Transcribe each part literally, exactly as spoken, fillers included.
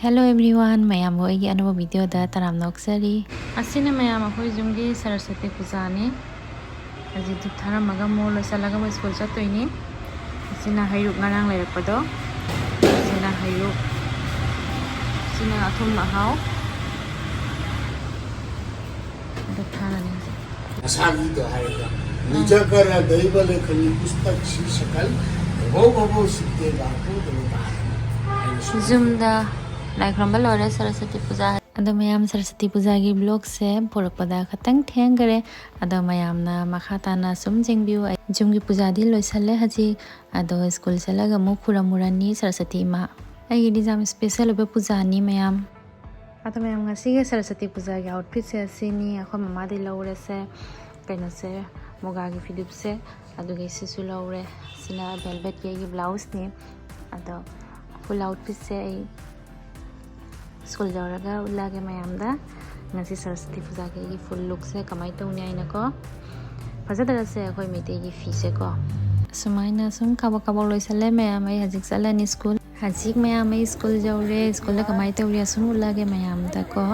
Hello everyone, ꯃꯌꯥꯝꯕꯨ ꯑꯩꯒꯤ ꯑꯅꯧꯕ video ꯗ ꯇꯔꯥꯝꯅ ꯑꯣꯛꯆꯔꯤ꯫ ꯑꯁꯤꯅ ꯃꯌꯥꯝ ꯑꯩꯈꯣꯏ ꯌꯨꯝꯒꯤ ꯁꯔꯁꯋꯇꯤ ꯄꯨꯖꯥꯅꯤ꯫ ꯍꯧꯖꯤꯛ ꯙꯨꯞ ꯊꯥꯔꯝꯃꯒ ꯃꯣ ꯂꯣꯏꯁꯤꯜꯂꯒ ꯃꯣꯏ ꯁ꯭ꯀꯨꯜ ꯆꯠꯇꯣꯏꯅꯤ꯫ ꯑꯁꯤꯅ ꯍꯩꯔꯨꯛ ꯉꯔꯥꯡ ꯂꯩꯔꯛꯄꯗꯣ꯫ ꯑꯁꯤꯅ ꯍꯩꯔꯨꯛ꯫ ꯑꯁꯤꯅ ꯑꯊꯨꯝ ꯑꯍꯥꯎ꯫ ꯑꯗꯨ ꯊꯥꯔꯅꯤ ꯍꯧꯖꯤꯛ꯫ ꯃꯁꯥꯒꯤꯗꯣ ꯍꯥꯏꯔꯒ, "ꯅꯤꯖ ꯀꯔ ꯗꯩꯕ ꯂꯦꯈꯅꯤ ꯄꯨꯁꯇꯛ ꯁꯤ ꯁꯀꯜ, ꯚꯣ ꯚꯣ ꯁꯤꯠꯇꯦ ꯕꯥꯄꯨ ꯗꯣ ꯇꯥꯏ"꯫ ꯌꯨꯝꯗ ꯂꯥꯏ ꯈꯨꯔꯨꯝꯕ ꯂꯣꯏꯔꯦ, ꯁꯔꯁꯋꯇꯤ ꯄꯨꯖꯥ꯫ ꯑꯗꯣ ꯃꯌꯥꯝ, ꯁꯔꯁꯋꯇꯤ ꯄꯨꯖꯥꯒꯤ vlog ꯁꯦ ꯄꯨꯔꯛꯄꯗ ꯈꯇꯪ ꯊꯦꯡꯈꯔꯦ꯫ ꯑꯗꯣ ꯃꯌꯥꯝꯅ ꯃꯈꯥ ꯇꯥꯅ ꯁꯨꯝ ꯌꯦꯡꯕꯤꯌꯨ꯫ ꯑꯩ ꯌꯨꯝꯒꯤ ꯄꯨꯖꯥꯗꯤ ꯂꯣꯏꯁꯜꯂꯦ ꯍꯧꯖꯤꯛ꯫ ꯑꯗꯣ ꯁ꯭ꯀꯨꯜ ꯆꯠꯂꯒ ꯑꯃꯨꯛ ꯈꯨꯔꯝꯃꯨꯔꯅꯤ ꯁꯔꯁꯋꯇꯤ ꯏꯃꯥ꯫ ꯑꯩꯒꯤꯗꯤ ꯌꯥꯝ special ꯑꯣꯏꯕ ꯄꯨꯖꯥꯅꯤ ꯃꯌꯥꯝ꯫ ꯑꯗꯣ ꯃꯌꯥꯝ, ꯉꯁꯤꯒꯤ ꯁꯔꯁꯋꯇꯤ ꯄꯨꯖꯥꯒꯤ outfit ꯁꯦ ꯑꯁꯤꯅꯤ꯫ ꯑꯩꯈꯣꯏ ꯃꯃꯥꯗꯤ ꯂꯧꯔꯁꯦ ꯀꯩꯅꯣꯁꯦ, ꯃꯨꯒꯥꯒꯤ ꯐꯤꯗꯨꯞꯁꯦ꯫ ꯑꯗꯨꯒ ꯁꯤꯁꯨ ꯂꯧꯔꯦ꯫ ꯁꯤꯅ velvet ꯀꯤ ꯑꯩꯒꯤ blouse ꯅꯤ꯫ ꯑꯗꯣ full outfit ꯁꯦ ꯑꯩ ꯁ꯭ꯀꯨꯜ ꯌꯧꯔꯒ ꯎꯠꯂꯛꯑꯒꯦ ꯃꯌꯥꯝꯗ꯫ ꯉꯁꯤ ꯁꯔꯁꯋꯇꯤ ꯄꯨꯖꯥꯒꯤ ꯑꯩꯒꯤ full look ꯁꯦ ꯀꯃꯥꯏꯅ ꯇꯧꯅꯤ ꯍꯥꯏꯅꯀꯣ꯫ ꯐꯖꯗ꯭ꯔꯁꯦ ꯑꯩꯈꯣꯏ ꯃꯩꯇꯩꯒꯤ ꯐꯤꯁꯦꯀꯣ꯫ ꯁꯨꯃꯥꯏꯅ ꯁꯨꯝ ꯀꯥꯕꯛ ꯀꯥꯕꯛ ꯂꯣꯏꯁꯜꯂꯦ ꯃꯌꯥꯝ꯫ ꯑꯩ ꯍꯧꯖꯤꯛ ꯆꯠꯂꯅꯤ ꯁ꯭ꯀꯨꯜ꯫ ꯍꯧꯖꯤꯛ ꯃꯌꯥꯝ ꯑꯩ ꯁ꯭ꯀꯨꯜ ꯌꯧꯔꯦ꯫ ꯁ꯭ꯀꯨꯜꯗ ꯀꯃꯥꯏꯅ ꯇꯧꯔꯤ ꯑꯁꯨꯝ ꯎꯠꯂꯛꯑꯒꯦ ꯃꯌꯥꯝꯗꯀꯣ꯫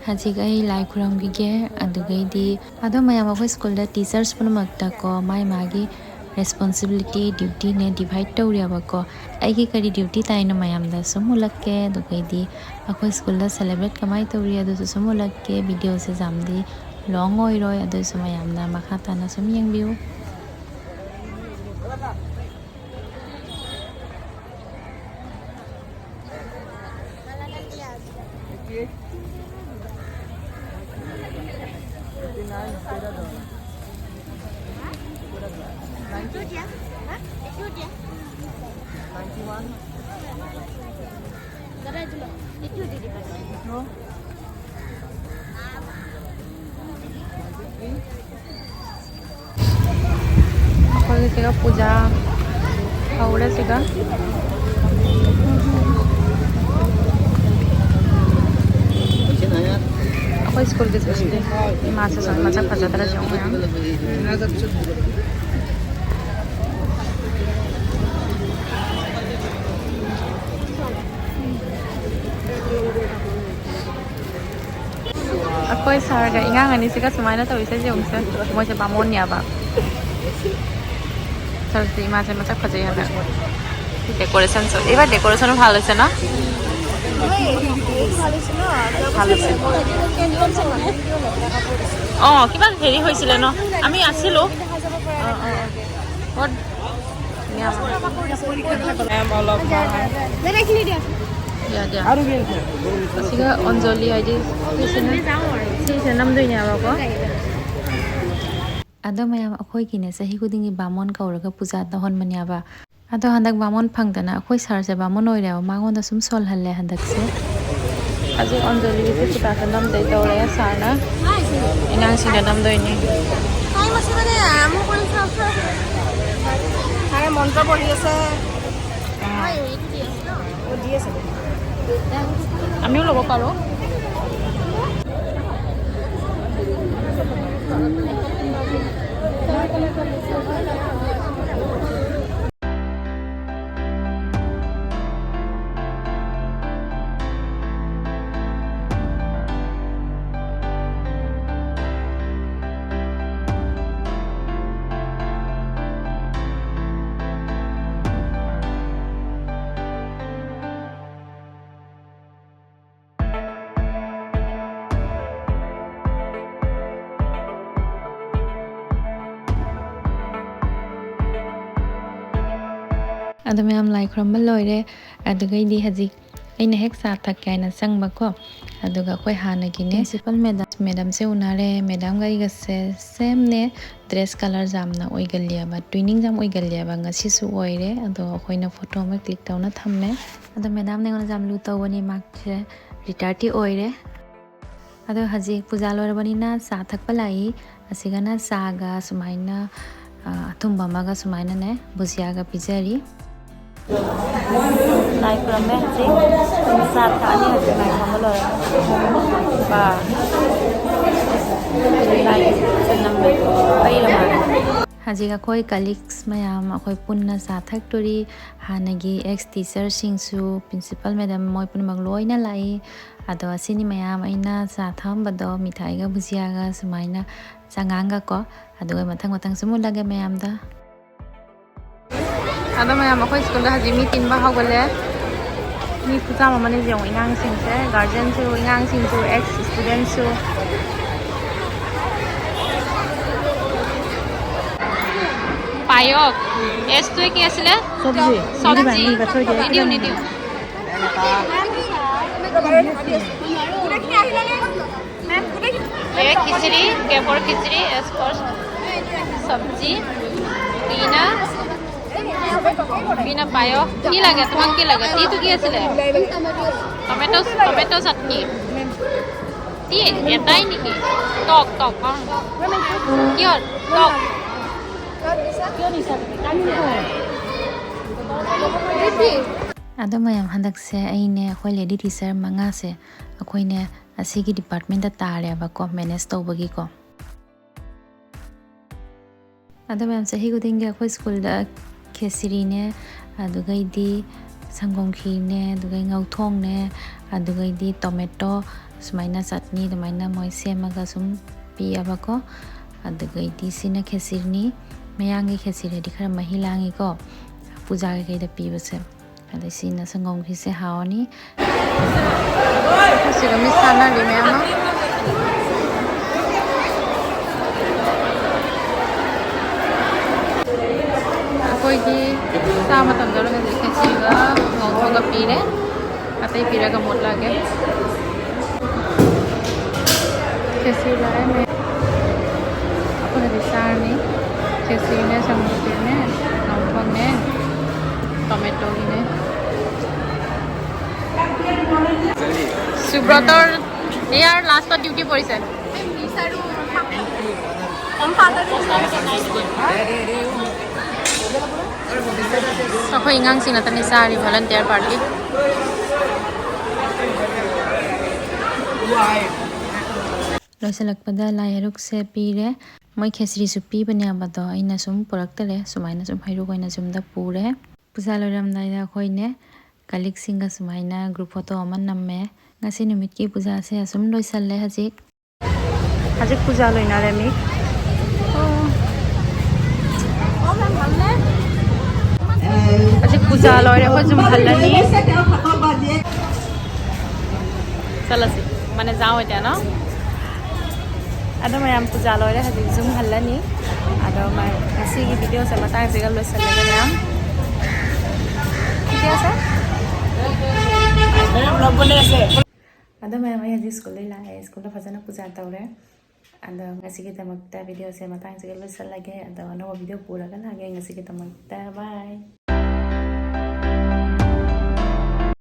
ꯍꯧꯖꯤꯛ ꯑꯩ ꯂꯥꯏ ꯈꯨꯔꯝꯈꯤꯒꯦ꯫ ꯑꯗꯨꯒꯩꯗꯤ ꯑꯗꯣ ꯃꯌꯥꯝ, ꯑꯩꯈꯣꯏ ꯁ꯭ꯀꯨꯜꯗ teachers ꯄꯨꯝꯅꯃꯛꯇꯀꯣ ꯃꯥꯏ ꯃꯥꯒꯤ responsibility, duty ꯅꯦ divide ꯇꯧꯔꯦꯕꯀꯣ꯫ ꯑꯩꯒꯤ ꯀꯔꯤ duty ꯇꯥꯏꯅꯣ ꯃꯌꯥꯝꯗ ꯁꯨꯝ ꯎꯠꯂꯛꯀꯦ꯫ ꯑꯗꯨꯒꯩꯗꯤ ꯑꯩꯈꯣꯏ ꯁ꯭ꯀꯨꯜꯗ celebrate ꯀꯃꯥꯏꯅ ꯇꯧꯔꯤ ꯑꯗꯨꯁꯨ ꯁꯨꯝ ꯎꯠꯂꯛꯀꯦ꯫ Video ꯁꯦ ꯌꯥꯝꯗꯤ long ꯑꯣꯏꯔꯣꯏ, ꯑꯗꯨꯁꯨ ꯃꯌꯥꯝꯅ ꯃꯈꯥ ꯇꯥꯅ ꯁꯨꯝ ꯌꯦꯡꯕꯤꯌꯨ꯫ ꯑꯩꯈꯣꯏꯒꯤ ꯁꯤꯒ ꯄꯨꯖꯥ ꯍꯧꯔꯦ ꯁꯤꯒ꯫ ꯑꯩꯈꯣꯏ ꯁ꯭ꯀꯨꯜꯒꯤ ꯁꯤꯁꯤꯗꯤ ꯏꯃꯥꯁꯨ ꯁꯨꯝ ꯃꯁꯛ ꯐꯖꯗ꯭ꯔꯁꯨ ꯃꯌꯥꯝ꯫ ꯍꯣꯏ, ꯁꯥꯔꯒ ꯏꯉꯥꯡ ꯑꯅꯤꯁꯤꯒ ꯁꯨꯃꯥꯏꯅ ꯇꯧꯔꯤꯁꯦ ꯌꯦꯡꯉꯨꯁꯦ꯫ ꯃꯣꯏꯁꯦ ꯕꯥꯃꯣꯟꯅꯦꯕ꯫ ꯁꯔꯁꯤ ꯏꯃꯥꯁꯦ ꯃꯁꯛ ꯐꯖꯩ ꯍꯟꯗꯛ꯫ ꯗꯦꯀꯣꯔꯦꯁꯟꯁꯨ, ꯏꯕꯥ ꯗꯦꯀꯣৰেশ্যনো ভাল হৈছে ন? ভাল হৈছে। অ, কিবা হেৰি হৈছিলে ন? আমি আছিলো। অ, অ। বহুত ধুনীয়া হয়। দিয়া, দিয়া। আৰু কি আছে? Asiga Anjali ꯍꯥꯏꯗꯤ ꯁꯤꯁꯤꯅ, ꯁꯤꯁꯤꯅ ꯅꯝꯗꯣꯏꯅꯦꯕꯀꯣ꯫ ꯑꯗꯣ ꯃꯌꯥꯝ, ꯑꯩꯈꯣꯏꯒꯤꯅꯦ ꯆꯍꯤ ꯈꯨꯗꯤꯡꯒꯤ ꯕꯥꯃꯣꯟ ꯀꯧꯔꯒ ꯄꯨꯖꯥ ꯇꯧꯍꯟꯕꯅꯦꯕ꯫ ꯑꯗꯣ ꯍꯟꯗꯛ ꯕꯥꯃꯣꯟ ꯐꯪꯗꯅ ꯑꯩꯈꯣꯏ ꯁꯥꯔꯁꯦ ꯕꯥꯃꯣꯟ ꯑꯣꯏꯔꯦꯕ, ꯃꯉꯣꯟꯗ ꯁꯨꯝ ꯁꯣꯜꯍꯜꯂꯦ ꯍꯟꯗꯛꯁꯦ꯫ ꯍꯧꯖꯤꯛ ꯑꯟꯖꯂꯤꯒꯤꯁꯦ ꯈꯨꯇꯥꯛꯇ ꯅꯝꯗꯣꯏ ꯇꯧꯔꯦ ꯁꯥꯔꯅ꯫ ꯑꯉꯥꯡꯁꯤꯡꯅ ꯅꯝꯗꯣꯏꯅꯤ꯫ ꯇꯥꯏꯝ আছে মানে, আৰম্ভ কৰিছো, আছে। ছাৰে মন্ত্ৰ পঢ়ি আছে। হয়, এইটো দি আছে ন? অ, দি আছে। আমিও ল'ব পাৰোঁ। ꯑꯗꯣ ꯃꯌꯥꯝ ꯂꯥꯏ ꯈꯨꯔꯨꯝꯕ ꯂꯣꯏꯔꯦ꯫ ꯑꯗꯨꯒꯩꯗꯤ ꯍꯧꯖꯤꯛ ꯑꯩꯅ ꯍꯦꯛ ꯆꯥ ꯊꯛꯀꯦ ꯍꯥꯏꯅ ꯆꯪꯕꯀꯣ꯫ ꯑꯗꯨꯒ ꯑꯩꯈꯣꯏ ꯍꯥꯟꯅꯒꯤꯅꯦ ꯄ꯭ꯔꯤꯟꯁꯤꯄꯜ ꯃꯦꯗꯥꯝ, ꯃꯦꯗꯥꯝꯁꯦ ꯎꯅꯔꯦ꯫ ꯃꯦꯗꯥꯝꯒ ꯑꯩꯒꯁꯦ ꯁꯦꯝꯅꯦ꯫ ꯗ꯭ꯔꯦꯁ ꯀꯂꯔꯁꯦ ꯌꯥꯝꯅ ꯑꯣꯏꯒꯜꯂꯦꯕ, ꯇ꯭ꯋꯤꯅꯤꯡꯁꯦ ꯌꯥꯝ ꯑꯣꯏꯒꯜꯂꯦꯕ꯫ ꯉꯁꯤꯁꯨ ꯑꯣꯏꯔꯦ꯫ ꯑꯗꯣ ꯑꯩꯈꯣꯏꯅ ꯐꯣꯇꯣ ꯑꯃ ꯀ꯭ꯂꯤꯛ ꯇꯧꯅ ꯊꯝꯃꯦ꯫ ꯑꯗꯣ ꯃꯦꯗꯥꯝꯅ ꯑꯩꯉꯣꯟꯗ ꯌꯥꯝ ꯂꯨ ꯇꯧꯕꯅꯤ, ꯃꯥꯁꯦ ꯔꯤꯇꯥꯌꯔꯗꯤ ꯑꯣꯏꯔꯦ꯫ ꯑꯗꯣ ꯍꯧꯖꯤꯛ ꯄꯨꯖꯥ ꯂꯣꯏꯔꯕꯅꯤꯅ ꯆꯥ ꯊꯛꯄ ꯂꯥꯛꯏ꯫ ꯑꯁꯤꯒꯅ ꯆꯥꯒ ꯁꯨꯃꯥꯏꯅ, ꯑ, ꯑꯊꯨꯝꯕ ꯑꯃꯒ ꯁꯨꯃꯥꯏꯅꯅꯦ ꯕꯨꯖꯤꯌꯥꯒ ꯄꯤꯖꯔꯤ꯫ ꯂꯥꯏ ꯈꯨꯔꯝꯃꯦ ꯍꯧꯖꯤꯛ꯫ ꯆꯥ ꯊꯛꯑꯅꯤ ꯍꯧꯖꯤꯛ ꯂꯥꯏ ꯈꯨꯔꯝꯕ ꯂꯣꯏꯔꯒ꯫ ꯕꯥ꯫ ꯂꯥꯏ ꯆꯅꯝ ꯄꯩꯔ ꯃꯥꯜꯂꯦ꯫ ꯍꯧꯖꯤꯛ ꯑꯩꯈꯣꯏ colleagues ꯃꯌꯥꯝ ꯑꯩꯈꯣꯏ ꯄꯨꯟꯅ ꯆꯥ ꯊꯛꯇꯣꯔꯤ꯫ ꯍꯥꯟꯅꯒꯤ ex teacherꯁꯤꯡꯁꯨ, principal madam, ꯃꯣꯏ ꯄꯨꯝꯅꯃꯛ ꯂꯣꯏꯅ ꯂꯥꯛꯏ꯫ ꯑꯗꯣ ꯑꯁꯤꯅꯤ ꯃꯌꯥꯝ ꯑꯩꯅ ꯆꯥ ꯊꯛꯑꯝꯕꯗꯣ, ꯃꯤꯊꯥꯏꯒ ꯚꯨꯖꯤꯌꯥꯒ ꯁꯨꯃꯥꯏꯅ ꯆꯉꯥꯡꯒꯀꯣ꯫ ꯑꯗꯨꯒ ꯃꯊꯪ ꯃꯊꯪ ꯁꯨꯝ ꯎꯠꯂꯒꯦ ꯃꯌꯥꯝꯗ꯫ ꯑꯗꯣ ꯃꯌꯥꯝ, ꯑꯩꯈꯣꯏ ꯁ꯭ꯀꯨꯜꯗ ꯍꯧꯖꯤꯛ ꯃꯤ ꯇꯤꯟꯕ ꯍꯧꯒꯠꯂꯦ꯫ ꯃꯤ ꯈꯨꯆꯥꯝ ꯑꯃꯅꯤ ꯌꯦꯡꯉꯣ, ꯑꯉꯥꯡꯁꯤꯡꯁꯦ, guardianꯁꯨ, ꯑꯉꯥꯡꯁꯤꯡꯁꯨ, ex studentꯁꯨ꯫ পায়স। এছটোৱে কি আছিলে? চব্জি। চব্জি। নিদিবা, নিদিবা, থৈ দিয়া, নিদিওঁ, একেবাৰে নিদিওঁ। এয়া খিচিৰি, কেবৰ খিচিৰি, এছকছ চব্জি, পিনা, পিনা পায়স। কি লাগে তোমাক? কি লাগে? টিটো কি আছিলে? টমেটো, টমেটো চাটনি। টি এটাই নেকি? টক, টক, অ। কিহৰ? টক। ꯑꯗꯣ ꯃꯌꯥꯝ, ꯍꯟꯗꯛꯁꯦ ꯑꯩꯅꯦ, ꯑꯩꯈꯣꯏ lady teacher ꯃꯉꯥꯁꯦ ꯑꯩꯈꯣꯏꯅꯦ ꯑꯁꯤꯒꯤ departmentꯇ ꯇꯥꯔꯦꯕꯀꯣ, manage ꯇꯧꯕꯒꯤꯀꯣ꯫ ꯑꯗꯣ ꯃꯌꯥꯝ, ꯆꯍꯤ ꯈꯨꯗꯤꯡꯒꯤ ꯑꯩꯈꯣꯏ ꯁ꯭ꯀꯨꯜꯗ ꯈꯦꯆ꯭ꯔꯤꯅꯦ, ꯑꯗꯨꯒꯩꯗꯤ ꯁꯪꯒꯣꯝ ꯈꯤꯔꯅꯦ, ꯑꯗꯨꯒꯩ ꯉꯧꯊꯣꯡꯅꯦ, ꯑꯗꯨꯒꯩꯗꯤ ꯇꯣꯃꯦꯇꯣ ꯁꯨꯃꯥꯏꯅ ꯆꯠꯅꯤ ꯑꯗꯨꯃꯥꯏꯅ ꯃꯣꯏ ꯁꯦꯝꯃꯒ ꯁꯨꯝ ꯄꯤꯌꯦꯕꯀꯣ꯫ ꯑꯗꯨꯒꯩꯗꯤ ꯁꯤꯅ ꯈꯦꯆ꯭ꯔꯤꯅꯤ꯫ ꯃꯌꯥꯡꯒꯤ ꯈꯦꯆ꯭ꯔꯤꯗꯗꯤ ꯈꯔ ꯃꯍꯤ ꯂꯥꯡꯉꯤꯀꯣ, ꯄꯨꯖꯥ ꯀꯩꯀꯩꯗ ꯄꯤꯕꯁꯦ꯫ ꯑꯗꯩ ꯁꯤꯅ ꯁꯪꯒꯣꯝ ꯈꯤꯔꯁꯦ ꯍꯥꯎꯔꯅꯤ꯫ ꯁꯤꯒ ꯃꯤ ꯁꯥꯟꯅꯔꯤ ꯃꯌꯥꯝ ꯑꯃ꯫ ꯑꯩꯈꯣꯏꯒꯤ ꯆꯥ ꯃꯇꯝ ꯌꯧꯔꯒꯗꯤ ꯈꯦꯆꯤꯒ ꯉꯧꯊꯣꯛꯑꯒ ꯄꯤꯔꯦ꯫ ꯑꯇꯩ ꯄꯤꯔꯒ ꯃꯨꯠꯂꯒꯦ꯫ ꯈꯦꯆꯤ ꯂꯥꯛꯑꯦ ꯃꯌꯥꯝ꯫ ꯑꯩꯈꯣꯏꯅꯗꯤ ꯆꯥꯔꯅꯤ꯫ ꯈꯦꯆꯤꯅꯦ, ꯁꯪꯒꯣꯝ ꯈꯤꯔꯅꯦ, ꯉꯧꯊꯣꯡꯅꯦ, ꯇꯣꯃꯦꯇꯣꯒꯤꯅꯦ꯫ সুব্ৰতৰ ইয়াৰ লাষ্টত ডিউটি পৰিছে। ꯑꯩꯈꯣꯏ ꯑꯉꯥꯡꯁꯤꯡ ꯉꯥꯛꯇꯅꯤ ꯆꯥꯔꯤ, volunteer party꯫ ꯂꯣꯏꯁꯤꯜꯂꯛꯄꯗ ꯂꯥꯏ ꯍꯩꯔꯨꯛꯁꯦ ꯄꯤꯔꯦ꯫ ꯃꯣꯏ ꯈꯦꯆ꯭ꯔꯤꯁꯨ ꯄꯤꯕꯅꯦꯕ, ꯑꯗꯣ ꯑꯩꯅ ꯁꯨꯝ ꯄꯨꯔꯛꯇꯔꯦ, ꯁꯨꯃꯥꯏꯅ ꯁꯨꯝ ꯍꯩꯔꯨꯛ ꯑꯣꯏꯅ ꯌꯨꯝꯗ ꯄꯨꯔꯦ꯫ ꯄꯨꯖꯥ ꯂꯣꯏꯔꯝꯗꯥꯏꯗ ꯑꯩꯈꯣꯏꯅꯦ ꯀꯂꯤꯛꯁꯤꯡꯒ ꯁꯨꯃꯥꯏꯅ ꯒ꯭ꯔꯨꯞ ꯐꯣꯇꯣ ꯑꯃ ꯅꯝꯃꯦ꯫ ꯉꯁꯤ ꯅꯨꯃꯤꯠꯀꯤ ꯄꯨꯖꯥꯁꯦ ꯑꯁꯨꯝ ꯂꯣꯏꯁꯜꯂꯦ꯫ ꯍꯧꯖꯤꯛ ꯍꯧꯖꯤꯛ ꯄꯨꯖꯥ ꯂꯣꯏꯅꯔꯦ ꯃꯤ꯫ ꯍꯧꯖꯤꯛ ꯄꯨꯖꯥ ꯂꯣꯏꯔꯦ, ꯑꯩꯈꯣꯏ ꯌꯨꯝ ꯍꯜꯂꯅꯤ꯫ ꯆꯠꯂꯁꯤ, ꯃꯥꯅꯦ ꯖꯥ ꯑꯣꯏꯗꯦꯅꯣ꯫ ꯑꯗꯣ ꯃꯌꯥꯝ, ꯄꯨꯖꯥ ꯂꯣꯏꯔꯦ, ꯍꯧꯖꯤꯛ ꯌꯨꯝ ꯍꯜꯂꯅꯤ꯫ ꯑꯗꯣ ꯃ-, ꯉꯁꯤꯒꯤ ꯚꯤꯗꯤꯑꯣꯁꯦ ꯃꯇꯥꯡꯁꯤꯒ ꯂꯣꯏꯁꯤꯜꯂꯒꯦ ꯃꯌꯥꯝ꯫ ꯚꯤꯗꯤꯑꯣꯁꯦ ꯑꯗꯣ ꯃꯌꯥꯝ, ꯑꯩ ꯍꯧꯖꯤꯛ ꯁ꯭ꯀꯨꯜꯗꯩ ꯂꯥꯛꯑꯦ꯫ ꯁ꯭ꯀꯨꯜꯗ ꯐꯖꯅ ꯄꯨꯖꯥ ꯇꯧꯔꯦ꯫ ꯑꯗꯣ ꯉꯁꯤꯒꯤꯗꯃꯛꯇ ꯚꯤꯗꯤꯑꯣꯁꯦ ꯃꯇꯥꯡꯁꯤꯒ ꯂꯣꯏꯁꯤꯜꯂꯒꯦ꯫ ꯑꯗꯣ ꯑꯅꯧꯕ ꯚꯤꯗꯤꯑꯣ ꯄꯨꯔꯒ ꯂꯥꯛꯑꯒꯦ꯫ ꯉꯁꯤꯒꯤꯗꯃꯛꯇ bye꯫